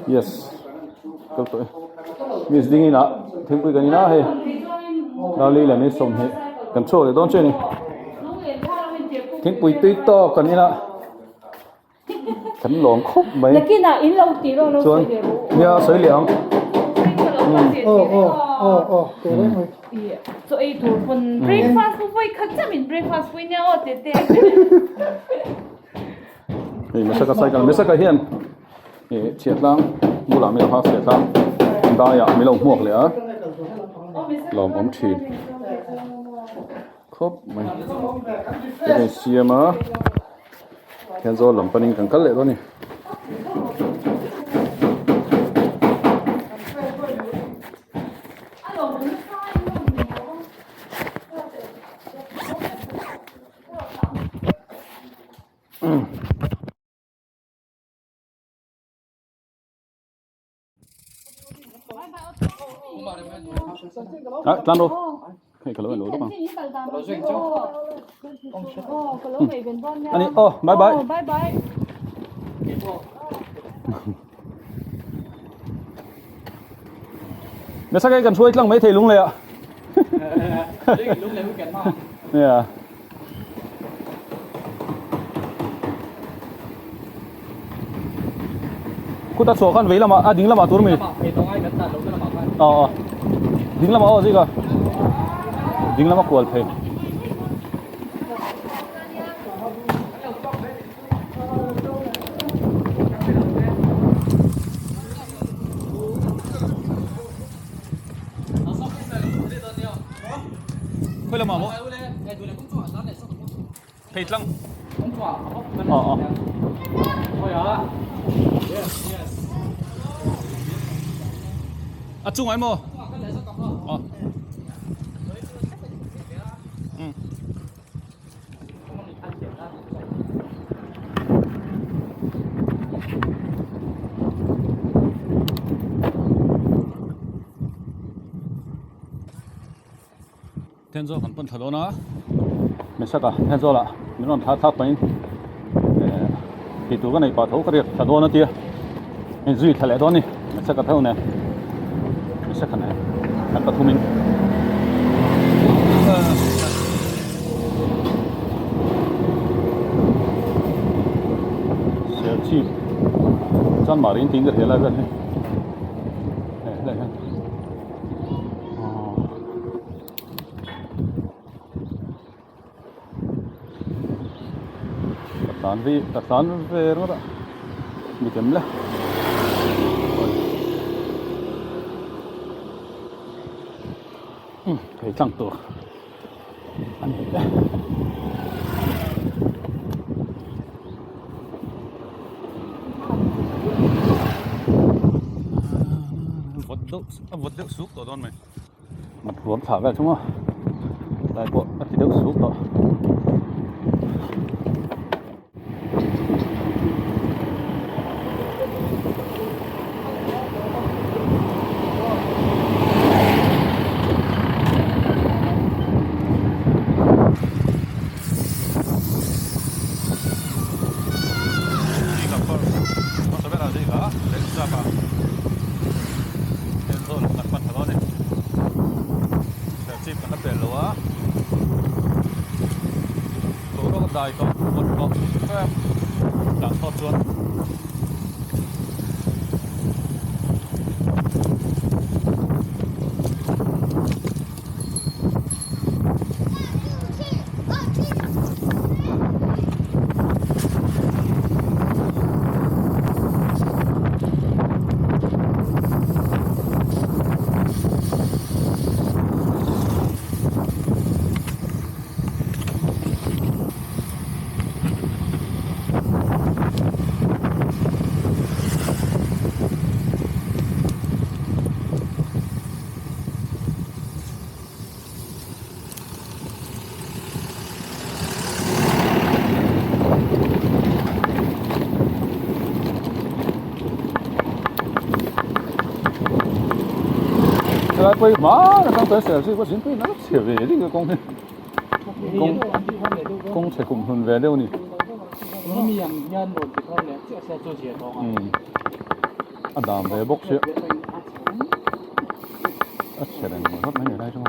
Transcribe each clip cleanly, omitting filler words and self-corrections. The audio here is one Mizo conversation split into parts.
Yes kal tawh e miss ding inah thingpui kan in a hei Lali leh ni 20 kan chhuak leh dawn che a ni thingpui tui tawk kan in a. Kan lawm khawp mai. Nakinah in lo tih rawh lo Chuan sawi leh rawh. nia sawi leh ang. Aw aw aw aw teh reng mai. Chaw ei tur pawn breakfast pawh vawi khat chiah min breakfast pui nia aw teh teh. Hei Mesaka cycle Mesaka hian ih chhiatlang bulah mi lo hak chhiatlang daiah mi lo hmuak leh a lawmawm thin khawp mai. Hei siam a. Thian zawl lam panin kan kal leh dawn a ni. Ah, tlan ro. Hei ka lo en lo lawk ang. Ani, oh, bye bye. Bye bye. Nasa kai kan hruai tlang mai thei lung leh ah. Yeah. Kut a chhuah khan vei lamah a ding lamah tur mi. Aw aw. Ding lamah aw zika. Ding lama kual phei. Khoi lamah maw? Thei tlang. Aw aw. A chungah emaw? Aw. Um. Thenzawl kan pawn thla dawn a Mesaka Thenzawlah min rawn thla thlak pahin eh tih tur ka neih pah tho ka riak thla dawn a tia hei zui thla leh dawn a ni Mesaka tho nen Mesaka nen kan pathumin Serchhip Chanmari in tiin ka hria lai vel hi hei helai hian. Ka tlan ve ka tlan ve ringawt a mi kem le umm thei tlang tur a ni e. Vawt deuh a vawt deuh suk tawh dawn mai mat ruam thlah vel thung a tlai pawh a ti deuh suk tawh. Dai tawh vawt tawh em tah thawt chuan. Helai pawh hi hmana atang chuan serchhip a zin pui nalh chhe ve ding a kawng hi. Kawng kawng chhe kum hlun ve deuh a ni. A dam ve bawk sia. A chhe reng ringawt mai ni lai chu.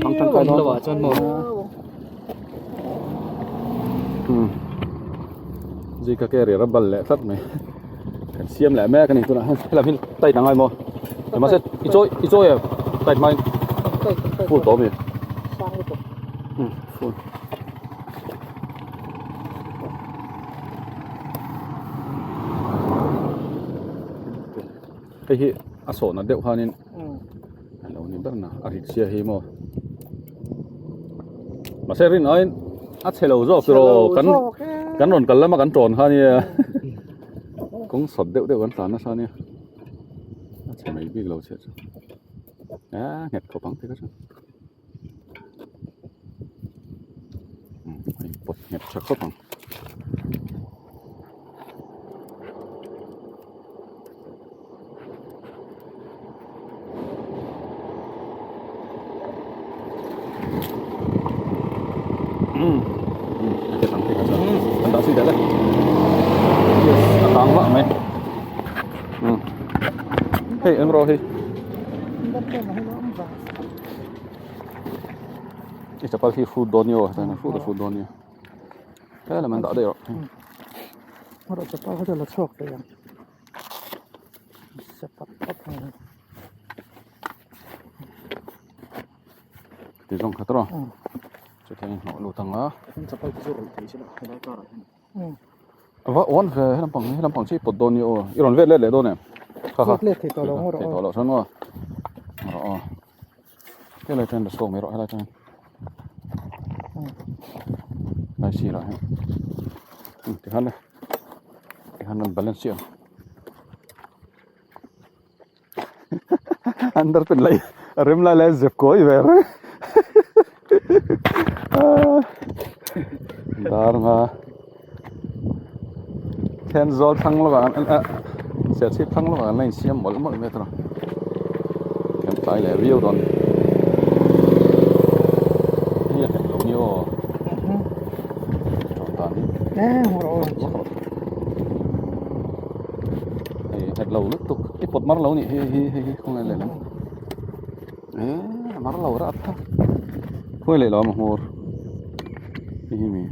Thang tangkai dawn lo ah chuan maw Zika carrier a bal leh tlat mai kan siam leh mek a ni tunah hian helam hi tight angai maw mahse i chawi i chawi em tight hmain full tawh ami full hei hi a sawhna deuh khanin a lo ni ber na a rit sia hi maw mahse rin aiin a chhe lo zawk tiraw kan kan rawn kal lama kan tawn kha nia kawng sawt deuh deuh kan tlan nasa nia a chhe mai bik lo chhiat chu a nghet khawp ang te kha chuan a inpawt nghet tha khawp ang. Hei eng rawh hei i chapal hi hrut dawn nge aw hetiang hian hrut a hrut dawn nia he lam an dah daih rawh rawh chapal kha chu la chhuak thei ang chapal pawp mai ti zawng khat rawh chutiang in hnawh lut ang a chapal te chu rawih thei se la helai karah hian Va uan ve he lampang he lampang chi pawt dawn ni aw i rawn vet let leh dawn em kha kha let thei tawh lo ngaw rawh thei tawh lo chuan maw rawh aw helai chuan la chhuak mai rawh helai chuan lai sirah hian tikhan le tikhan rawn balance chiah ang Under pen lai rem lai lai zep kawi ve reng dar nga then zawl thlang lawkah an a serchhip thlang lawkah an la insiam mawlh mawlh mai a tawrh kan tlai leh viau dawn hei a nghet lo ni aw tawn dan hi Hei nghet lo lutuk i pawt mar lo nih hi hei hei hei khawnge lehlam eh a mar lo rat tho khawnge lehlam a hmawr hei hi mi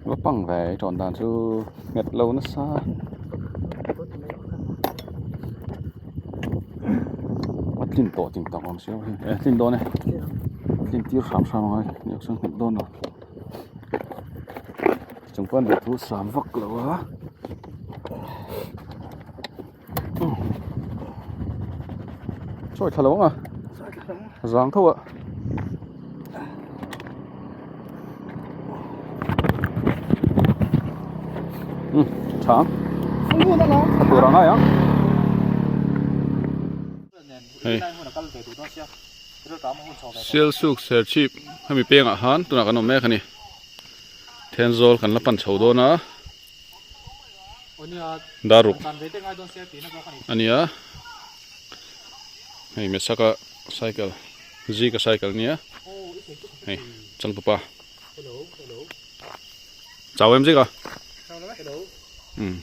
va pang ve i tawn dan chu nghet lo nasa a tlin tawh ting tak awm sia hei eh tlin dawn e tlin tir hram hram ang a ni chuan nghet dawn lo. Chung pawn duh thu sam vak lo a sawi thla lo ang a zang tho a um tha ang a tur ang ai ang hei Sialsuk Serchhip hemi pengah khan tunah kan awm mek a ni. Thenzawl kan la pan chho dawn a, daruk a ni a, hei Mesaka cycle Zika cycle a ni a, hei changtupa chau em Zika? Umm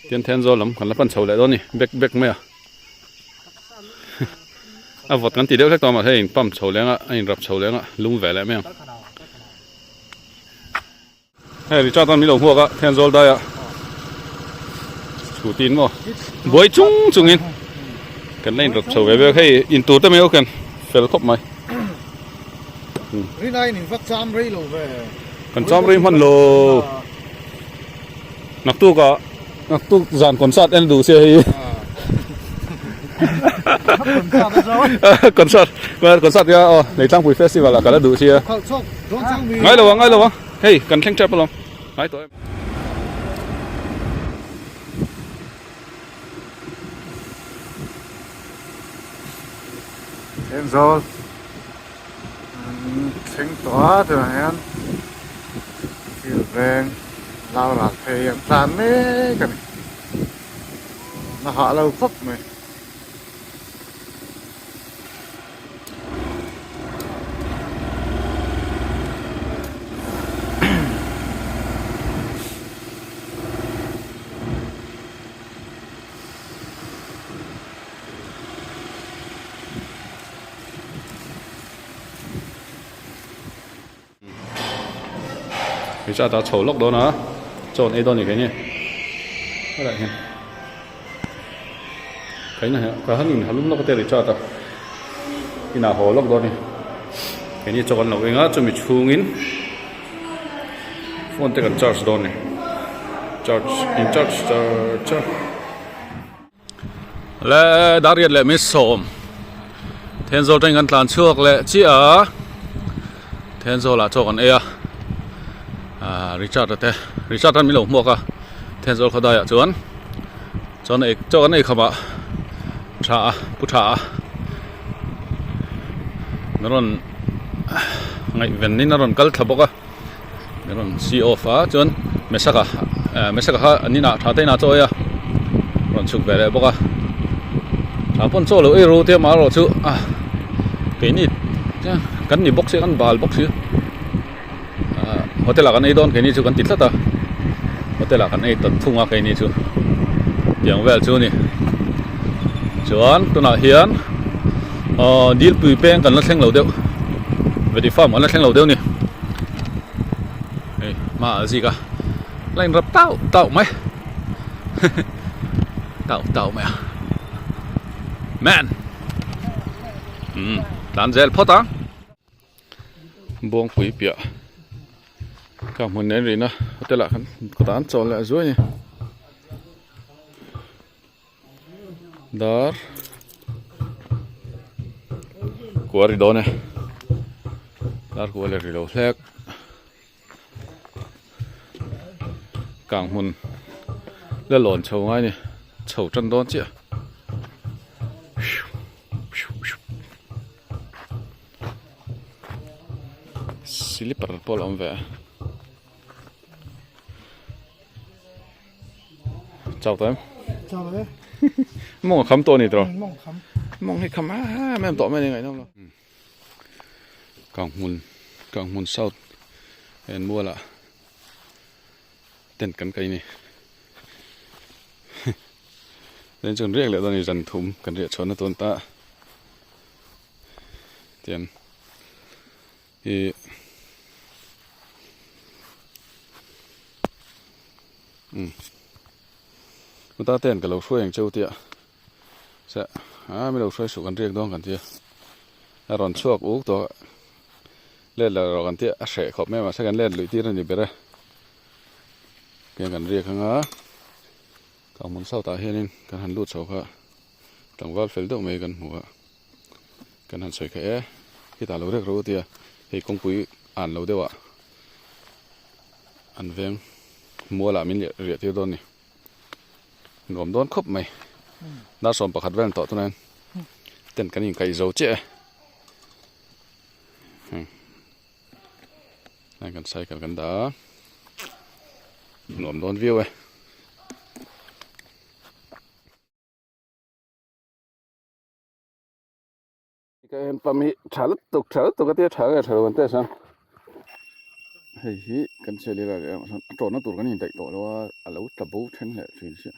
tian Thenzawl lam kan la pan chho leh dawn a ni bek bek mai a, a vawt kan ti deuh hlek tawh a mahse a in pump chho leng a a in rap chho leng a lum ve leh mai ang. Hei Richard an milo hmuak a Thenzawl daia scooty in maw buai chung chungin kan la inrawp chho ve ve hei in tur te mai ken fel khawp mai Rinai in va cham rei lo ve kan cham rei hman lo naktuk ah. Naktuk zan concert en duh sia hei. Concert concert ya aw Leitlangpui festival ah ka la duh sia. Ngai lo ang ngai lo ang hei kan thleng tep alawm ngai tawh em. Thenzawl an thleng tawh a tunah hian field veng lau ral phei an tlan mek a ni na hah lo khawp mai. Richard a chho lawk dawn a chaw an ei dawn a ni keini helaiah hian keina hian ka han in halum lawk a tia Richard a inah haw lawk dawn a ni keini chaw kan lo eng a chumi chhungin phone te kan charge dawn a ni charge in charge char char. Le Dariat leh Misawm Thenzawl tangin kan tlan chhuak leh chiah a Thenzawl ah chaw kan ei a ah Richard a te Richard an min lo hmuak a Thenzawl khawdai ah chuan chuan ei chaw kan ei kham ah tha a pu tha a min rawn ngaihven in a rawn kal thla bawk a. Min rawn see off a chuan Mesaka eh Mesaka kha an inah tha te inah chaw ei a rawn chhuk ve leh bawk a tha pawn chaw lo ei ru tia mah erawh chu ah keini kan ni bawk sia kan bal bawk sia ah hotel ah kan ei dawn keini chu kan ti tlat a hotel ah kan ei tawt thung a keini chu tiang vel chu a ni chuan tunah hian aw dilpui peng kan la thleng lo deuh veti farm kan la thleng lo deuh a ni. Hei hmaah a zik a la in rap tauh tauh mai tauh tauh mai a man umm tlan zel phawt a buangpui piah ka hmun nen rihna hotel ah khan kawtah an chawl leh a zuai a ni. Dar kua ri dawn e dar kua leh ri lo hlek kang hmun la lawn chho ngai ni chho tan dawn chiah slipper pawh a awm ve a. Chau tawh em? Chau lo e. Mawng a kham tawh a ni tawh. Mawng kham. Mawng hi kham em em tawh mai a ni ngaihnawm lo. Kanghmun Kanghmun South en mualah tent kan kai ni. Then chuan riak leh dawn a ni zan thum kan riah chhuahna tawn ta. Tian Ih umm chuta ten ka lo hruai ang cheu tia se a mi lo hruai suh kan riak dawn kan tia a rawn chhuak uk tawh a let leh rawh kan tia a hreh khawp mai a mahse kan let luih tir a ni ber e tiang kan riak anga ka hmun south ah hianin kan han lut chho kha tlangval fel deuh mai kan hmu a. Kan han sawi kha e, khitah lo rek ro a tia, hei kawngpui an lo deuh ah an veng mual ah min riah tir dawn a ni. Nuam dawn khawp mai. Dar 11 vel an tawh tunah hian tent kan inkaih zo chiah e. Hei kan cycle kan dah a, nuam dawn viau e. Ka en pam hi tha lutuk tha lutuk a tia tha nge tha lo an test a hei hi kan chhe leh a a tawhna tur kan indaih tawh lo a a lo tla bo then leh thin sia.